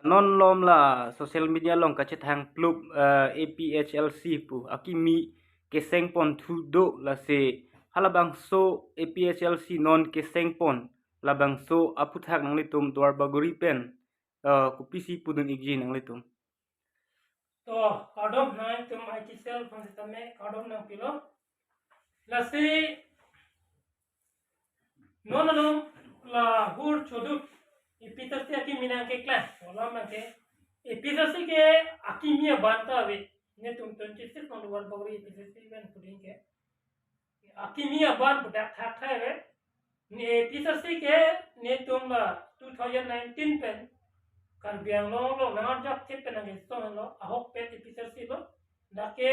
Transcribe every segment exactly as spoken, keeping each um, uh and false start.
Non malom la social media along kachethang plup, eh, A P H L C pu akimi keseng pon thu do, lasi halabangso A P H L C non keseng pon labangso aphuthak nanglitum Duar Bagori pen, eh, kopisi pudun ikji nanglitum? To, kardom nangtum I T cell phan sitame kardom nangpilo. Lasi non along la hur choduk A P H L C akimi nangkeklang olam nangke A P H L C ke akimi aban ta ave. Netum twenty-six number Duar Bagori A P H L C pen puding ke akimi aban bedak thak thai ave. Ne A P H L C ke netum la two thousand nineteen pen Karbi Anglong along nangarjap thip pen nangkesong lo, ahokpet A P H L C lo, dak ke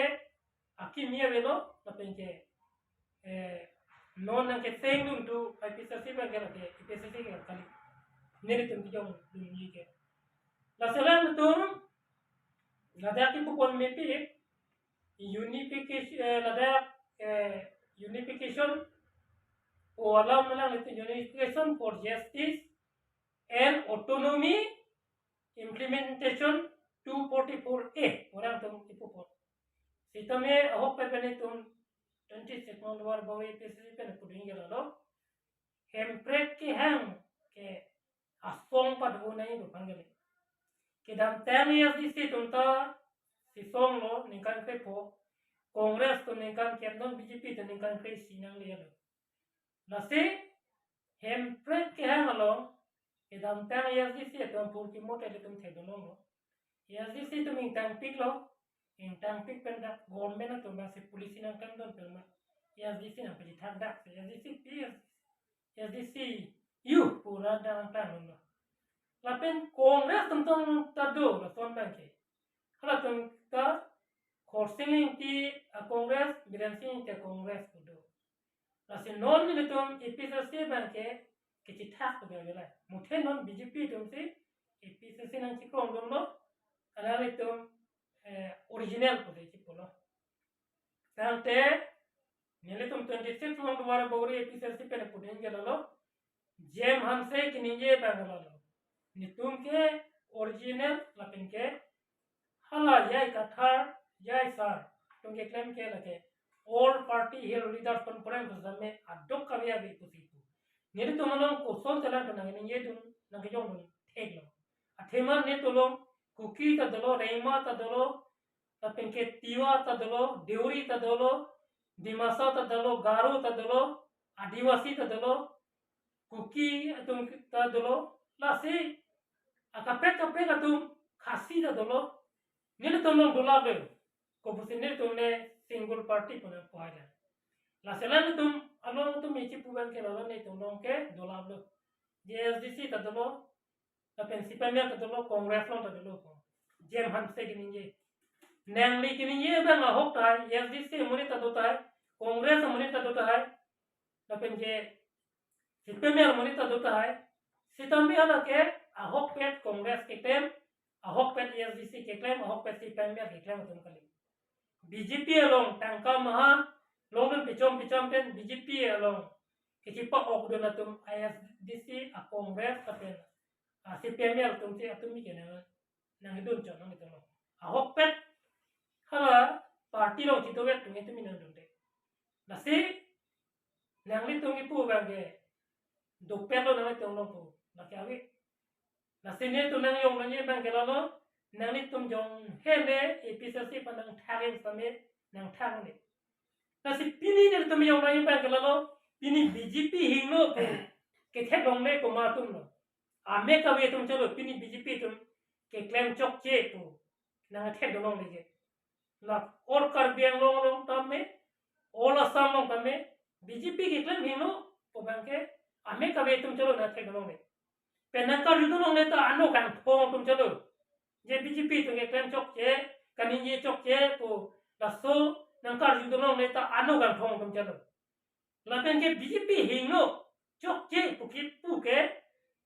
akimi avelo, lapen ke, eh, non nangkeseng dun thu A P H L C abang ke lake A P H L C ke kali. Nelitum kejong dunji ke. Lasi alangtum ladak kipu pon mepi unification, eh, ladak, eh, unification o alam alang itu unification for justice and autonomy implementation two forty-four A, alangtum kipu pon. Sitame ahokpet pen netum twenty-six number Duar Bagori A P H L C pen puding ke lalo. Hemprek kehang ke asong pado nai do pangkele. Kedamtang A S D C atum ta sisong lo ningkan krepho, Congress atum ningkan kep, non B J P atum ningkan kre-isi nanglelo. Lasi Hemprek kehang along kedamtang A S D C atum pur kimote ilitum thekdun longlo. A S D C atum ingtangpiklo, ingtangpik pen dak government atum bang si policy nangkangdun pen ma A S D C nangpiji thakdak si A S D C pi, A S D C U pura dak nangkangdunlo. Lapen Congress atum tong ta do lason abang ke. Halatum ta Khorsing Ingti a-Congress, Biren Sing Ingti a-Congress pu do. Lasi non nelitum A P H L C abang ke kechethak pu bang belai. Muthe non B J P atum si A P H L C nangchekrongdunlo, alanglitum, eh, original pu de chipulo. Tangte nelitum twenty-six number Duar Bagori A P H L C pen puding ke lalo, Jem Hanse keningje abang lalo. Netum ke original lapen ke hala J I Kathar, J I sir atum keklem ke lake All Party Hill Leaders Conference sitame adok kave ave pusi pu. Nelitum along koson chelang tu nangningjedun, nangkejongdun theklo. Athema netum along Kuki ta dolo, Rengma ta dolo, lapen ke Tiwa ta dolo, Deuri ta dolo, Dimasa ta dolo, Garo ta dolo, Adivasi ta dolo, Kuki atum ta dolo, lasi akaprek kaprek atum Khasi ta dolo, nelitum along dolaplo. Kopusi netum le single party pu nangpu hai la. Lasi alangtum along atum ichi pu abang ke lalo netum along ke dolaplo. J S D C ta dolo, lapen C P I M L ta dolo, Congress along ta dolo ko. Jem Hanse keningje. Nangli keningje abang ahok tahai, A S D C amonit ta do tahai, Congress amonit ta do tahai, lapen ke C P I M L amonit ta do tahai. Sitame hala ke ahokpet Congress keklem, ahokpet A S D C keklem, ahokpet C P I M L keklem atum kali. B J P along tangka maha longdun pichom pichom pen B J P along kechipa-okdun atum A S D C, a-Congress lapen a-C P I M L atum si atum mi ke nang, nangdun chot nangtum lo. Ahokpet hala party along chitobet atum itum mi nangdunde. Lasi nanglitum kipu abang ke dopetlo nanglitum along pu, lake ave. Lasi netum nangjongdunji abang ke lalo, nanglitum jong hele A P H L C aphan nangthak-ik sitame nangthak-iknon. Lasi pini netum jongdunji abang ke lalo, pini B J P hingno pu kethek longle komat atum lo. Ame kave atum chalo, pini B J P atum keklem chokche pu nangthekdun longle ke. La all Karbi Anglong along tame, all Assam along tame, B J P keklem hingno pu abang ke ame kave atum chalo nangthekdun longle. Pen nangkarjudun longle ta ano kangthong atum chalo. Je B J P atum keklem chokche, kaningje chokche pu laso nangkarjudun longle ta ano kangthong atum chalo. Lapen ke B J P hingno chokche pu kipu ke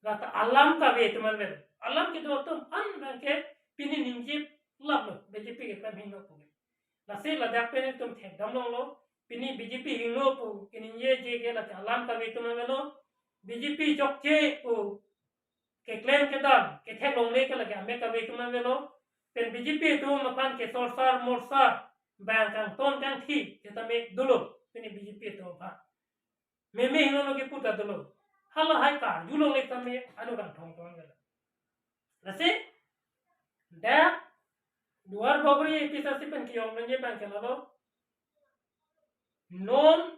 lata alam kave atum an vel. Alam kedo atum an abang ke pini ningje laplo B J P keklem hingno pu ke. Lasi ladak pen itum thekdam longlo. Pini B J P hingno pu keningjeje ke lata alam kave atum an avelo. B J P chokche pu keklem kedam, kethek longle ke lake amek kave keman avelo. Pen B J P atum aphan kesorsar morsar, bang kangton kangthi, sitame dolo, pini B J P atum aphan. Meme hingno ke puta dolo. Halahai karju longle tame anu kangthong tong avelo. Lasi, dak Duarbagori A P H L C pen kiyong nangji abang ke lalo. Non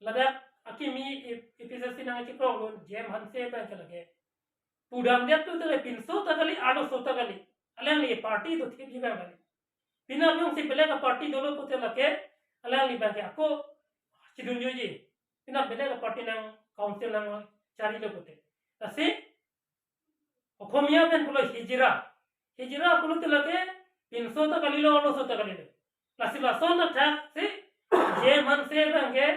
ladak akimi A P H L C nangchekrong dun J M Hanse abang ke lake. Pudam dia tu tele pinso ta kali, arloso ta kali. Alangli party do thip ji abang kali. Penap jongsi belek aparty dolo pute lake, alangli abang ke ako chidun joji. Penap belek aparty nang council nangcharilo pute. Lasi, Okhomia pen pulo hijira. Hijira pulote lake pinso ta kalilo, arloso ta kalilo. Lasi lason athaksi J M Hanse abang ke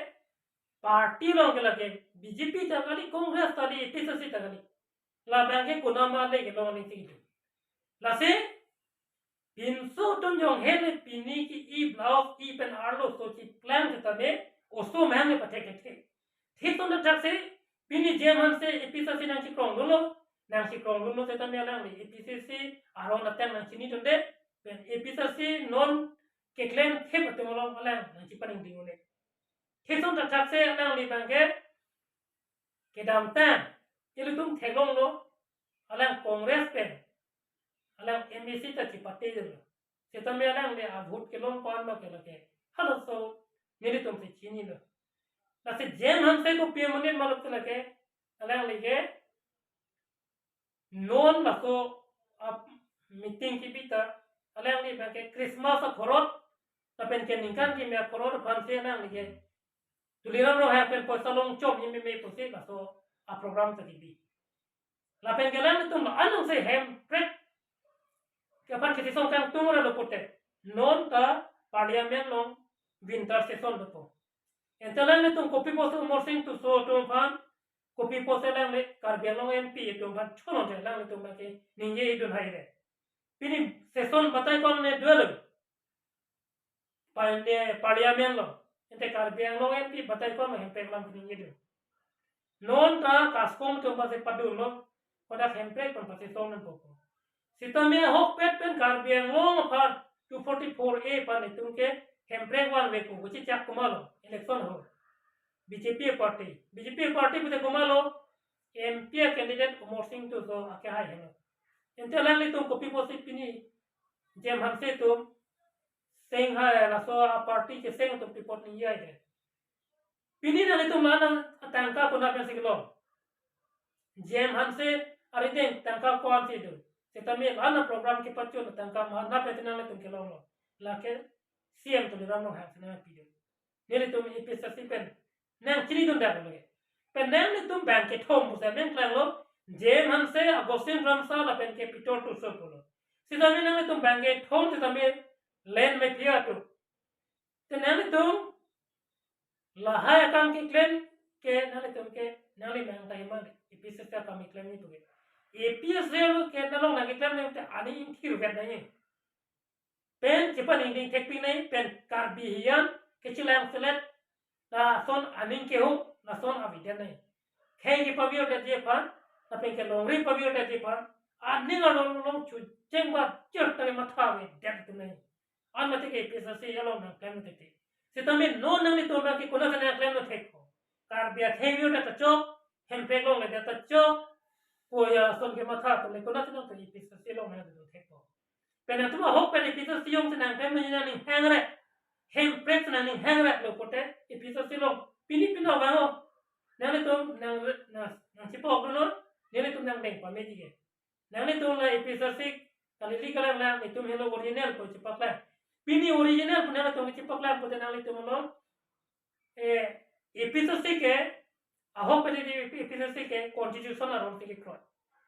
party along ke lake B J P ta kali, Congress ta kali, A P H L C ta kali. Labang ke konat ma le kelong aning tingtu. Lasi pinso atum jong hele pini ke-i blouse i pen arloso chiklang sitame oso mehang le pathek thek. Thik ason athaksi pini J M Hanse A P H L C nangchekrong dunlo, nangchekrong dunlo sitame alangli A P H L C aron ateng nangchini dunde, pen A P H L C non keklem thep atum along alang nangchepaningding un-e. Thik ason athaksi alangli abang ke kedamtang ilitum theklonglo, alang Congress pen alang M A C ta chipate lo. Sitame alangli a-vote kelong ko-an ma ke lake, halaso nelitum si chinilo. Lasi J M Hanse kopi amonit ma lo ke lake, alangli ke non laso a-meeting kebi ta, alangli abang ke Christmas akhorot lapen ke ningkan kimi akhorot aphansi alangli ke Tuliram Ronghang pen poisa longchom ji meme pusi laso a-program ta kebi. Lapen ke alanglitum la anong se Hemprek ke aphan kachesong kangtung ra lo pute, non ta Parliament along winter session dopo. Ante alanglitum kopi pusi Amarsing Tisso atum aphan, kopi pusi alangli Karbi Anglong M P atum aphan chonong te, alanglitum abang ke ningje idun haire. Pini session batai ko-an ne duelo. Par-, ne Parliament along. Ante Karbi Anglong M P batai ko-an Hemprek alam pini ningje dun. Non ta CASCOM atum aphansi padunlo, kodak Hemprek aphan pachesong nangpo. Sitame ahokpet pen Karbi Anglong aphan two forty-four A aphan itum ke Hemprek vanvepo, kochechak komatlo, election ahut. B J P party. B J P party pute komatlo, M P a-candidate Amarsing Tisso akehai helo. Ante alanglitum kopi pusi pini J M Hanse atum seng hai, laso a-party kecheng atum pi apot ningje ai de. Pini nanglitum la-an atangka konat pensi kelong? J M Hanse arideng tangka ko-ansi do. Sitame la-an a-program kepachun atangka ma na pen nanglitum kelonglo? Lake C M Tuliram Ronghang si nangpidun. Nelitum A P H L C pen nangchinidun dak lake. Pen nanglitum abang kethom pusi nangklanglo, J M Hanse, Augustine Ramsa lapen ke Peter Tisso pulo. Sitame nanglitum abang kethom sitame len me pia tu. Te nanglitum lahai akam keklem ke nanglitum ke nangli nang tahi mane, A P H L C akam keklem ni puke. A P H L C ke nalong nangkeklem nangte aning ingthir vet nangji. Pen chepaningding thekpik nangji, pen Karbi hiyan kechelang selet lason aning kehok, lason avedetnei. Khei kepavir detji aphan, lapen ke longri pavir detji aphan, aning arong long chucheng ba chir tare matha avedet atum nangji. An mate ke A P H L C along nangklem thekthek. Sitame non nanglitum abang ke konatsi nangklemlo thekpo? Karbi akhei virdet ta chok, Hemprek longledet ta chok, koya ason kematha atum le konatsi nangtum A P H L C along nangtum thekpo? Pen atum ahok pen A P H L C alongsi nangklem nangji nangning hangre, Hemprek si nangning hangre lo pute A P H L C along pini pino vang o. Nanglitum nang, nang, nangchipok dun non, nanglitum nangdeng pame tike. Nanglitum la A P H L C kalili kalang lang, itum helo original pu chipaklang. Pini original pu nanglitum chipaklang pute nanglitum along, eh, A P H L C ke, ahok pini di A P H L C ke constitution aron si kekroi.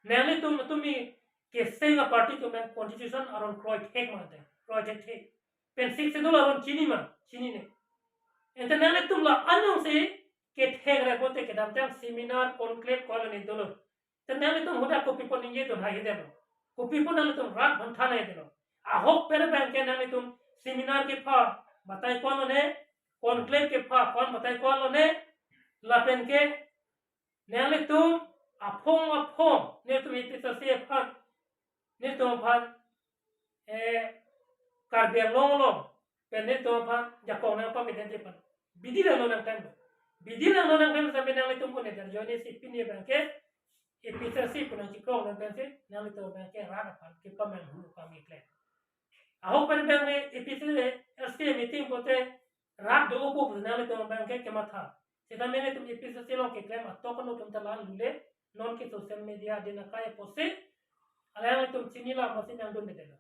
Nanglitum, tumi keseng a-party atum constitution aron kroi thek mate, kroi thekthek. Pen Sixth Schedule aron chini ma, chinine. Ante nanglitum la anongsi kethek ra pute kedamtang seminar, conclave ko-an ne dolo. Te nanglitum hadak kopi apot ningjedun hai hidetlo? Kopi apot nanglitum rat banthan hai hidetlo? Ahok pere abang ke nanglitum seminar kepha batai ko-an lone, conclave kepha ko-an batai ko-an lone, lapen ke nanglitum aphong aphong netum A P H L C aphan, netum aphan, eh, Karbi Anglong along pen netum aphan jakong nang pame den jepan. Bidi langno nangklemlo. Bidi langno nangklem sampai nanglitum pun eder join si pini abangke A P H L C pu nangchekrong nang pensi nanglitum abangke rat aphan kepamanghu pame klem. Ahok pen abangke A P H L C meeting pote rat do-opo pu nanglitum abangke kematha. Seta mene tum A P H L C along keklem atok anu tum ta la-an lule, non ke social media adin akai apotsi alanglitum chini la masi nangdun bedelo.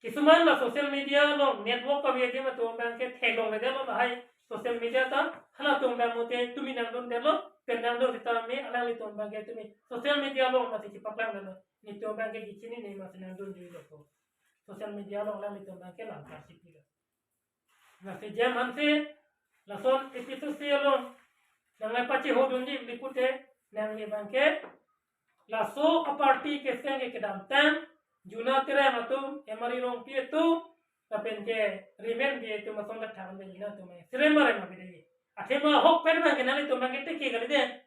Kisuman la social media along network kami adim atum abangke theklongledetlo lahai social media ta, halatum abang mute tumi nangdundetlo, pen nangdun seta me alanglitum abangke tumi social media along masi chepaklangdetlo. Netum abangke kechinine masi nangdunjuilo ko. Social media along alanglitum abangke langkar sipilo. Lasi Jem Hanse lason A P H L C along nangli pachehodunji pute nangli abangke laso aparty keseng ke kedamtang Juna Terang atum, M R I Rongpi atum, lapen ke Rimen Bey atum asong dak thang bejina atum ai. Sirem barem abidi. Athema ahok pen abangke nanglitum abangke teke kali de.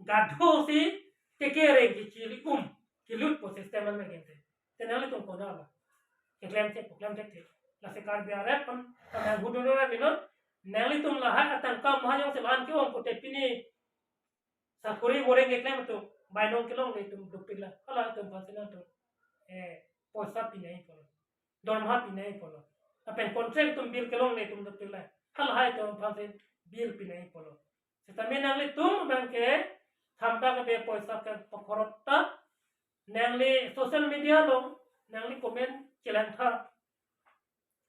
Gadho si teke reng kechili um. Kelut po system an abangke. Te nanglitum konat lo. Keklem thek, keklem thekthe. Lasi Karbi arat pen, pen hudun ora mino. Nanglitum lahai atangka mahayong si la-an ke-ong pote pini sakori boreng keklem atum bainong kelongle atum dukpik la. Halatum aphansi nangtum, eh, poisa pinai pulo. Dorma pinai pulo. Lapen contract atum bill kelongle atum dukpik la. Halahai atum aphansi bill pinai pulo. Seta me nanglitum abangke thamta kebe poisa kepakhorot ta nangli social media along nangli comment chelangtha.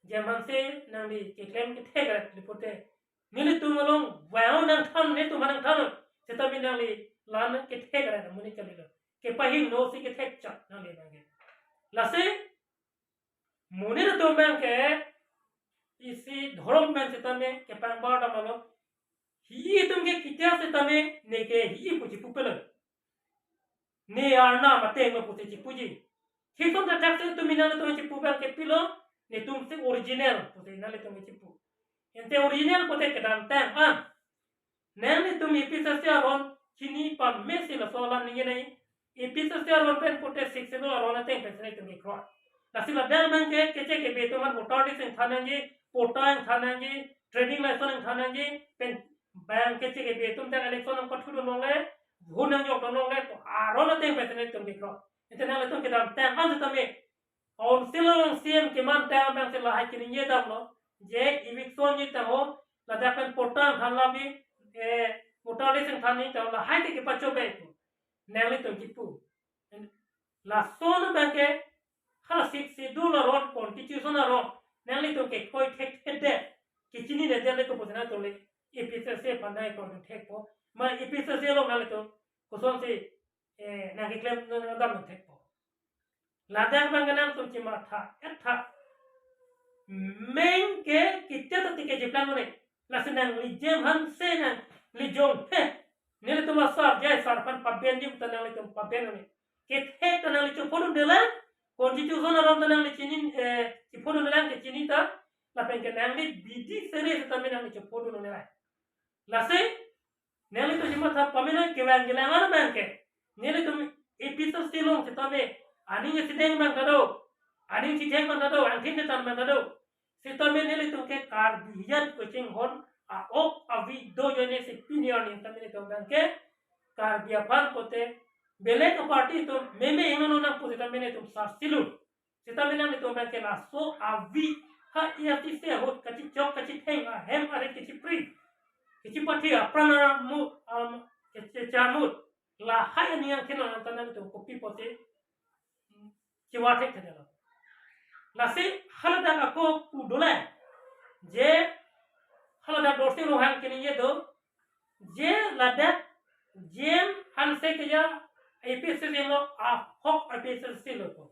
Jem Hanse nangli keklem kethek rat li pote. Nelitum along vang nangthan, netum nangthan. Seta me nangli la-an kethek rat amonit kalilo. Kepahingno si kethek chak nangli abangke. Lasi monit atum abangke isi dhorom pen seta me kepangbar damlo. Hi atum ke kitia seta me neke hi pu chepupelo. Ne arnam ateng lo pusi chepuji. Hisom ta thak se tumi nanglitum chepu abangke pilo, netum si original pusi nanglitum chepu. Ante original pote kedamtang an. Nanglitum A P H L C aron chini pamesi laso alam ningje nai. A P H L C aron pen pote Sixth Schedule aron ateng pensi nangtum kekroi. Lasi ladak abangke keche kebe atum an voter list ingthan nangji, patta ingthan nangji, trading license ingthan nangji, pen abang keche kebe atum ta election nangpathudun longle, vote nangjokdun longle, aron ateng pensi nangtum kekroi. Ante nanglitum kedamtang an seta me Council along C E M keman tang abangsi lahai keningje damlo, je eviction ji tang ho, ladak pen patta ingthan labi, eh, voter list ingthan ji tang lahai te kepachobei pu. Nanglitum kipu. Lason abangke, hala Sixth Schedule aron, constitution aron, nanglitum kekroi thekthedet, kechininedet le kopo sena tole, A P H L C aphan nangkroi thekpo, ma A P H L C along nanglitum, kosonsi, eh, nangkeklem nangdam thekpo. Ladak abangke nangtum chematha, etha. Meng ke kitia ta tike jeplang mane. Lasi nangli Jem Hanse nangli jong he. Nelitum asar jai sar aphan paben ji ta nanglitum paben mane. Kethek ta nangli chophodundelang. Constitution aron ta nangli chini, eh, chophodundelang kechini ta. Lapen ke nangli bidi sere seta me nangli chophodundelang. Lasi Nelitum chematha pamina kevang kelang an abangke. Nelitum A P H L C along seta me aning kesideng abang ta do. Aning chitheng abang ta do, angthin ketan abang ta do. Seta me nelitum ke Karbi hijan kachinghon a-ok avi do ajoine si pini arni seta me nelitum abangke Karbi aphan pote belek aparty atum meme ingno nangpu seta me nelitum sarsilu. Seta me nanglitum abangke laso avi ha A I C C ahut kachechok kachetheng ahem arit kachepri. Kachepathi apran amu, am, kachechamut. Lahai aning angthin an ta nanglitum kopi pote chewa thekthedetlo. Lasi haladak ako pu dolang. Je haladak Dorsing Ronghang keningje do. Je ladak Jem Hanse ke ya A P H L C lo, ahok A P H L C lo ko.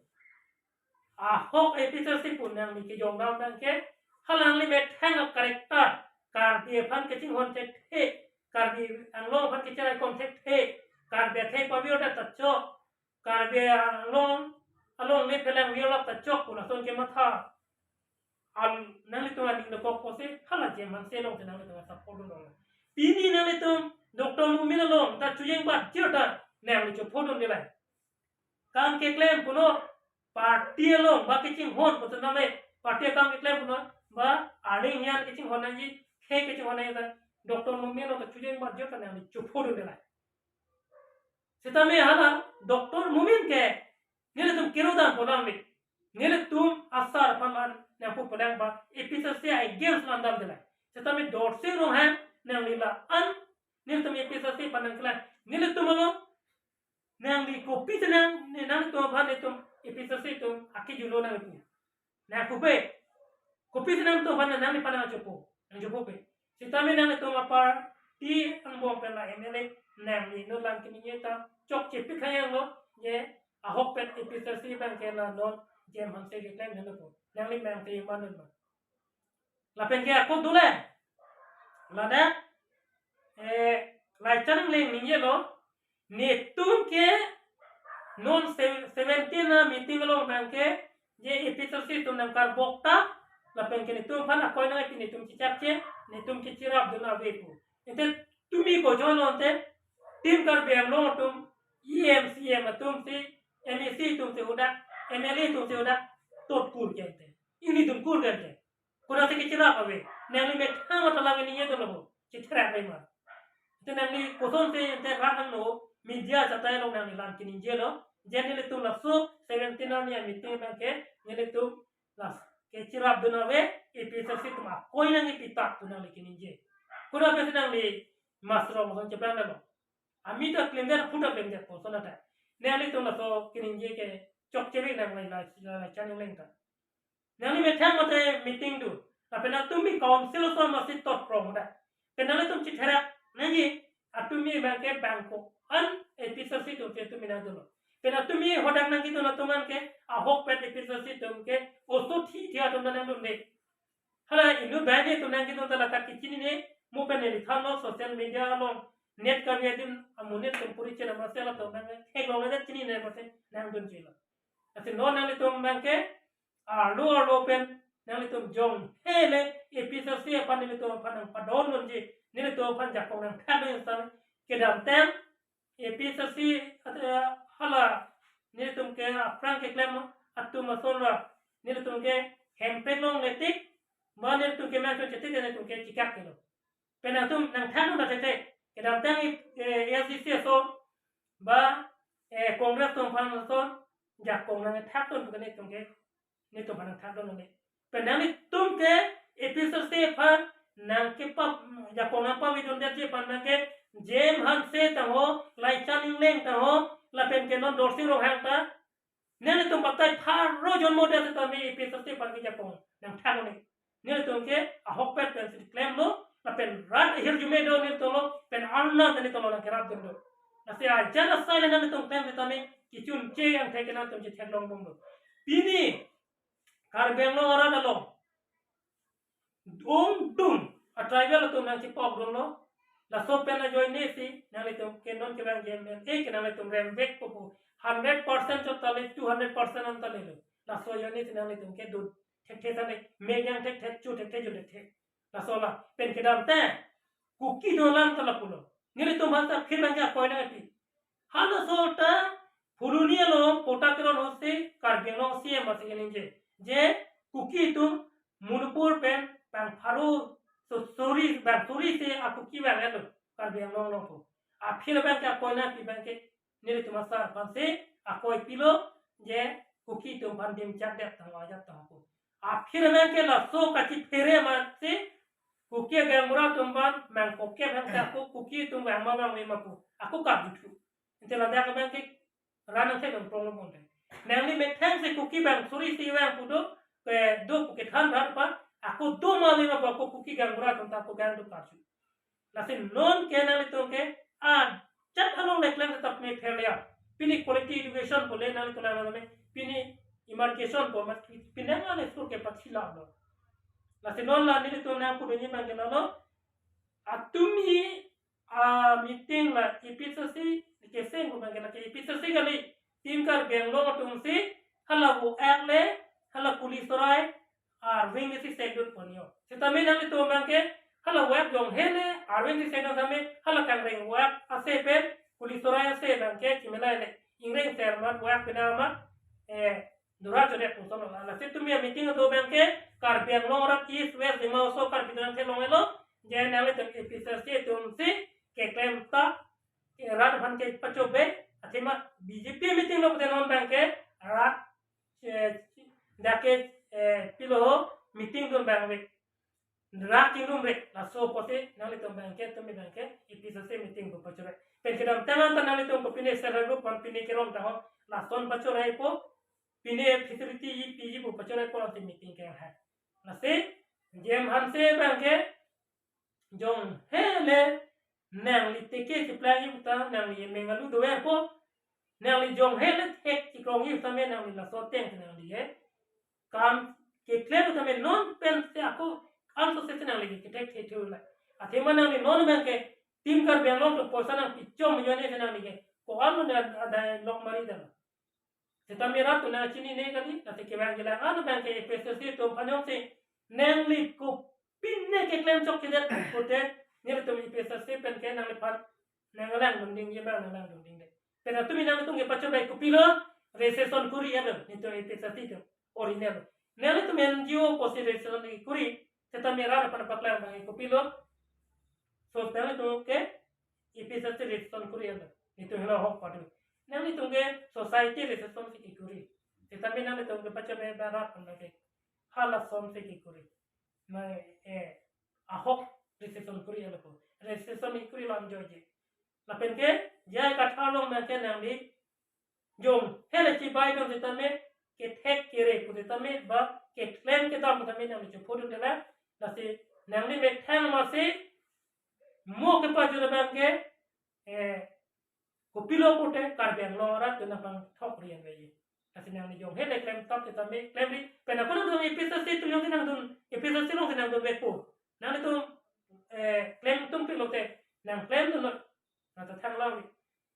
Ahok A P H L C pu nangli kejongdam abangke, halangli methang a-character, Karbi aphan kachinghon thekthe, Karbi Anglong aphan kacherai kon thekthe, Karbi athai pavir ta chok, Karbi Anglong along le phelang virlap ta chok pu lason kematha. Al nanglitum aning dokok pusi hala Jem Hanse along te nanglitum support dun long. Pini nanglitum Doctor Momin along ta chujeng bat jir ta nangli chophodunde lang. Kam keklem punon, party along ba kachinghon puson name, party akam keklem punon, ba aring hian kachinghon nangji, khei kachinghon nangji ta, Doctor Momin along ta chojeng ba jota nangli chophodunde lang. Sitame hala Doctor Momin ke nelitum kiru dam ponam ni. Nelitum asar aphan an nangpu pelang ba A P H L C against an damde lang. Sitame Dorsing Ronghang nangli la-an nelitum A P H L C aphan nangkela. Nelitum along nangli kopi senang, ne nangtum aphan nelitum A P H L C atum akejun lo nangpu. Nangpupe. Kopi senang tum aphan nangliphan nangchopo. Nangchopope. Sitame nangtum aparty angbong pen la M L A nangli non lang kiningje ta chokche pik khayang lo, je ahokpet A P H L C abang ke la non Jem Hanse keklem henlo po. Nangli mang te man ma. Lapen ke ako dole. Ladak, eh, Laichan Engleng ningjelo. Netum ke non se-, seventeen a meeting along abang ke je A P H L C atum nangkarbok ta, lapen ke netum aphan akoi nangpi, netum chechakche, netum ke chirapdun ave pu. Ante tumi ko join lo ante, Team Karbi Anglong atum, E M, C E M atum si, M A C atum si hadak, M L A atum si hadak, tot kur ke ante. Ilitum kur ke ante. Kodak si kechirap ave. Nangli methang mata lang ini ya tolo. Chitrak ave ma. Ante nangli kosonsi ante rat angno media chatai along nangli lam kiningjelo. Je nelitum laso seventeen arni a meeting abang ke nelitum las kechirapdun ave, A P H L C atum akoi nangpi ta pu nangli kiningje. Kodak pensi nangli masrong song cheplang dalo. Ami ta klemdet, aphu ta klemdet, koson ata. Nelitum laso kiningje ke chokche ri nang lai lai lai channel leng ta. Nangli methang mate meeting do. Lapen atumi council ason masi tot prong da. Pen nanglitum chitherak nangji, atumi abang ke bangkok an A P H L C atum ke tumi nangdunlo. Pen atumi hadak nangkedun atum an ke ahokpet A P H L C atum ke oso thi thi atum nangdunde. Hala inut banghini atum nangkedun ta la ta kechinine, mo pen neli thanlo social media along, net kami adin amonit atum puri chena masela atum nang theklong le chinine mate nangdun chelo. Lasi non nanglitum abang ke arlo arlo pen nanglitum jong hele A P H L C aphan nelitum aphan nangpadon nonji, nelitum aphan jakong nangthakdun sitame kedamtang A P H L C ata hala nelitum ke aphrang keklem atum ason ra nelitum ke hempet longle tik, ma nelitum ke mangso chetik nelitum ke chikak kelo. Pen atum nangthakdun ta tete. Kedamtang, eh, A S D C ason ba, eh, Congress atum aphan ason jakong nangthakdun pu ke netum ke, netum aphan nangthakdun nang. Pen nanglitum ke A P H L C aphan nangkepa jakong nangpavidundetji aphan abang ke Jem Hanse tangho, Laichan Engleng tangho, lapen ke non Dorsing Ronghang ta, nelitum batai pharo jon modet sitame A P H L C aphan ke jakong nangthakdun nang. Nelitum ke ahokpet pensi klemlo, lapen rat ahirjume do nelitum lo, pen arna nelitum lo nangkerapdun do. Lasi ajat asai le nelitum klem sitame kechunche angthek ke nangtum chetheklong bomlo. Pini Karbi Anglong arat along ongdung a tribal atum nangchepokdunlo. Laso pen ajoine si nanglitum ke non kevang Jem M L A ke nanglitum remvekpo pu hundred percent chot ta le, two hundred percent an ta lelo. Laso ajoine si nanglitum ke dun thekthe ta le, megang thekthe, chu thekthe, jun thekthe. Laso la pen kedamtang Kuki dolang ta lapulo. Nelitum bangta phir bangke akoi nangpi. Halaso ta phuloni along pota keron ahut si Karbi Anglong C M masi keningje. Je Kuki atum Manipur pen bang pharo so suri, bang suri si a Kuki bang elo Karbi Anglong along ko. Aphir bangke akoi nangpi bangke nelitum asar aphansi akoi pilo, je Kuki atum aphan dim chak det tangwa ajat tangko. Aphir bangke laso kachiphere amatsi Kuki agangbura atum aphan mangkokep hangta ako Kuki atum vang ma vangve ma pu ako karjuthu. Ante ladak bangke ran angthek nangprong lo bonte. Nangli methang si Kuki bang suri si vang pu do, ke do pu kethan than pa, ako do ma ve ma pu ako Kuki gangbura atum ta ako gang do karju. Lasi non ke nanglitum ke ajat along le klem tetap me pherlia. Pini quality education pule nanglitum nang nang me, pini emarcation po mat pini nang le sur ke pathilaplo. Lasi non la nelitum nangpudunji abangke lalo, atumi a meeting la A P H L C keseng ko abangke la ke A P H L C kali, Team Karbi Anglong atum si hala vo-ak le, hala police sorai arveng si sedut ponyo. Sitame nanglitum abangke hala vo-ak jong hele arveng si sedut tame hala kangreng vo-ak ase pen police arai ase abangke kimela le ingreng ser mat wayak pina ma, eh, dura chode puson la. Lasi tumi meeting do abangke Karbi Anglong arat East West Dima Hasao Karbi Anglong kelong elo, je nanglitum A P H L C atum si keklem ta, eh, rat aphan kepachobei, athema B J P meeting lo pute non abangke rat, eh, dake, eh, pilo meeting dun abang ave. Rat chingrum re, laso apotsi nanglitum abangke, tumi abangke, A P H L C meeting pu pachobei. Pen kedamtang anta nanglitum kopine self help group aphan pine keron ta ho, lason pachoraipo, pine facility pi pu pachoraipo, lasi meeting ke hai. Lasi, J M Hanse abangke, jong hele nangli teke chiplang yu ta, nangli mengalu doverpo, nangli jong hele thek chikrong yu ta me nangli laso ateng nangli ye kam keklem ta me non pen te ako anso se nangli kethek the thu la. Athema nangli non abangke Team Karbi Anglong atum poisa nangpichom yone se nangli ke ko-an lo na ada lok mari dam. Setame rat atum nangchinine kali, lasi kevang kelang an abangke A P H L C atum aphan jongsi nangli kopine keklem chokchedet pute, nelitum A P H L C pen ke nangliphan nanglang dunding ye bang nanglang dunding de. Pen tumi nanglitum kepachobei kopilo, registration kuri elo, nelitum A P H L C atum original. Nanglitum N G O apotsi registration kuri, setame rat aphan paklang abang kopilo, so nanglitum ke A P H L C registration kuri elo, nelitum helo ahok padu. Nanglitum ke society registration si kekuri. Setame nanglitum kepachobei ba rat aphan ke hala som si kekuri. Ma, eh, ahok registration kuri elo ko. Registration kuri lam joje. Lapen ke, jai kathar along abangke nangli jong hele chibai dam setame, kethek kere pu setame, ba keklem kedam setame nangli chepho dun dela, lasi nangli methang masi mo kepajut abangke, eh, kopilo pute Karbi Anglong arat atum aphan thok rian veji. Lasi nangli jong hele klem tap setame klemri, pen ako nangdun A P H L C atum jongsi nangdun, A P H L C alongsi nangdun vekpo. Nanglitum, eh, klem tum pilote, nangklem dunlo, nangta thang lang.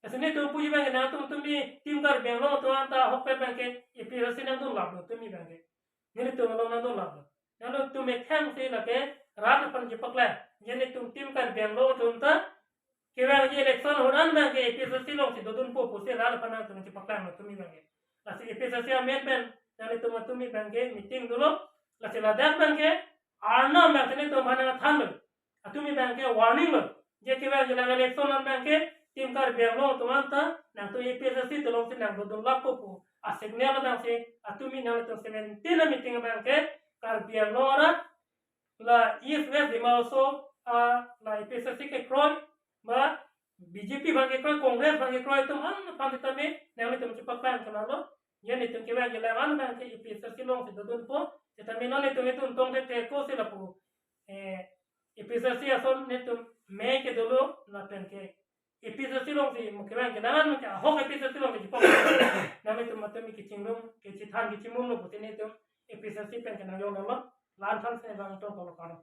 Lasi nelitum puji abangke nangtum tumi Team Karbi Anglong atum anta ahok pen abangke A P H L C nangdun laplo tumi abangke. Nelitum along nangdun laplo. Nangtum methang si lake rat aphan chepaklang. Je nelitum Team Karbi Anglong atum ta kevangji election ahut an abangke A P H L C alongsi dodunpo pusi rat aphan nangtum chepaklanglo tumi abangke. Lasi A P H L C amen pen nanglitum tumi abangke meeting dolo. Lasi ladak abangke arnam abangke nelitum aphan nangthanlo. Atumi abangke warning lo. Je kevangji lang election an abangke Team Karbi Anglong atum anta nangtum A P H L C alongsi nangdodun lappo pu asignal abangsi atumi nanglitum seventeen a meeting abangke Karbi Anglong arat la East West Dima Hasao, ah, la A P H L C kekroi, ba B J P aphan kekroi, Congress aphan kekroi atum an aphan setame nanglitum chepaklang ke lalo. Je nelitum kevangji lang an abangke A P H L C alongsi dodunpo, setame non nelitum itum tong te te ko si lapu, eh, A P H L C ason nelitum me kedolo lapen ke A P H L C alongsi mo kevangji lang an ke ahok A P H L C alongsi chepaklang. Nanglitum tumi kechingrum, kechethan kechimum lo pusi nelitum A P H L C pen ke nangjong lo. La-an thansi vangthu kolo kano.